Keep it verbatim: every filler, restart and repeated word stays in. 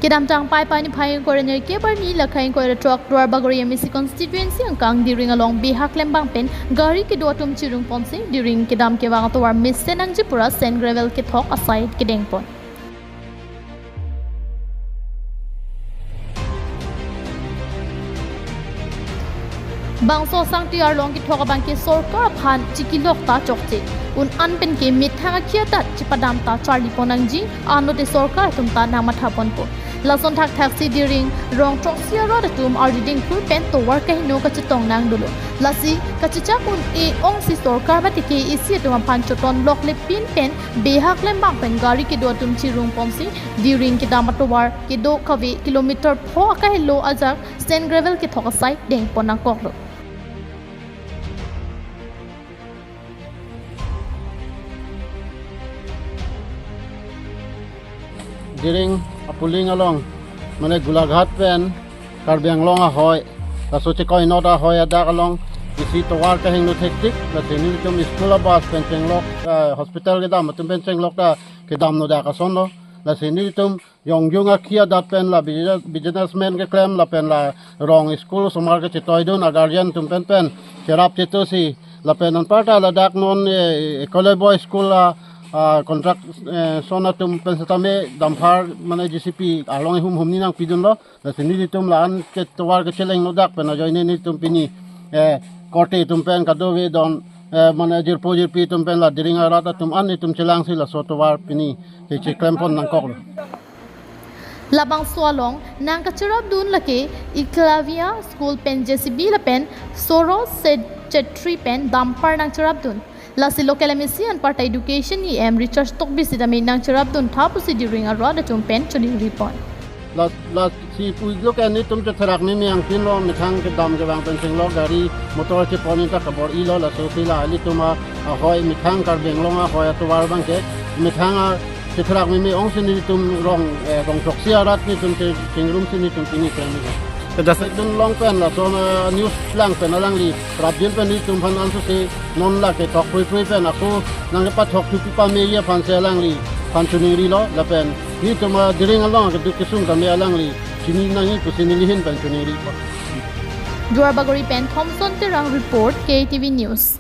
Kedamtang Paipai niphai ingkoi ra nerkep arni, lakhai ingkoi ra throk, Duarbagori M A C constituency angkang Diring along behak klembang pen gari kedo atum chirung ponsi Diring kedam kevang atovar mesen nangji pura sand gravel kethok asai kedeng pon. Bangso asangti arlong kethok abang ke sorkar aphan chikilok ta chokche. Un-an pen ke methang akhei adat chepadam ta charli pon nangji, anlote sorkar atum ta nangmatha ponpo. Lason thakthaksi Diring rong throksi arat atum ardi dingphu pen tovar kahingno kachetong nang dolo. Lasi kachechak un-e ongsi sorkar mate K A A C atum aphan choton loklep pin pen behak klembang pen gari kedo atum chirung ponsi Diring kedam atovar kedo kave kilometer pho akahelo ajak sand gravel kethok asai deng pon nangkoklo. Diring apuling along, mane Golaghat pen Karbi Anglong ahoi, laso chekoinot ahoi adak along isi tovar kahingno thektik, lasi nelitum school abus pen chenglok, eh, hospital kedam atum pen chenglok ta kedamno dak asonlo, lasi nelitum jongjung akhei adat pen la business, businessman keklem lapen la rong school osomar kechetoidun aguardian atum pen pen cherap chetusi lapen anparta ladak non, eh, Ekoloi Boys School a, a, contract, eh, son atum pen setame dumper mane J C B arlong ihum humni nangpidunlo. Lasi nelitum la-an ketovar kechelengno dak pen ajoine nelitum pini, eh, korte atum pen kadokave don, eh, mane jirpo jirpi atum pen la Diring arat atum an nelitum chelangsi laso tovar pini kecheklem pon nangkoklo. Labangso along nangkacherapdun lake Eklavya School pen J C B lapen Soro Chetri pen dumper nangcherapdun. Lasi local M A C anparta education E M Richard Tokbi sitame nangcherapdun tha pusi Diring arat atum pen choningri pon. La, lasi pu local nelitum chetherak meme angpinlo, methang kedam kevang pen chenglok gari motor chepon ta kabor-ilo, lasosi la ilitum a, ahoi methang Karbi Anglong ahoi atovar abang ke methang a chetherak meme ongsi nelitum rong, eh, rong throksi arat nelitum che, chingrumsi nelitum pini pen ni. Kedas dun long pen laso, eh, news lang pen alangli rapjin pen nelitum aphan ansose non la kethok pui pui pen ako nangkepathok thupi pame aphansi alangliphan choningrilo lapen nelitum, eh, Diring along keduk kesung tame alangli chini nangji pusi neli ahin pen choningri pon. Duarbagori pen Thomson Terang report, K T V News.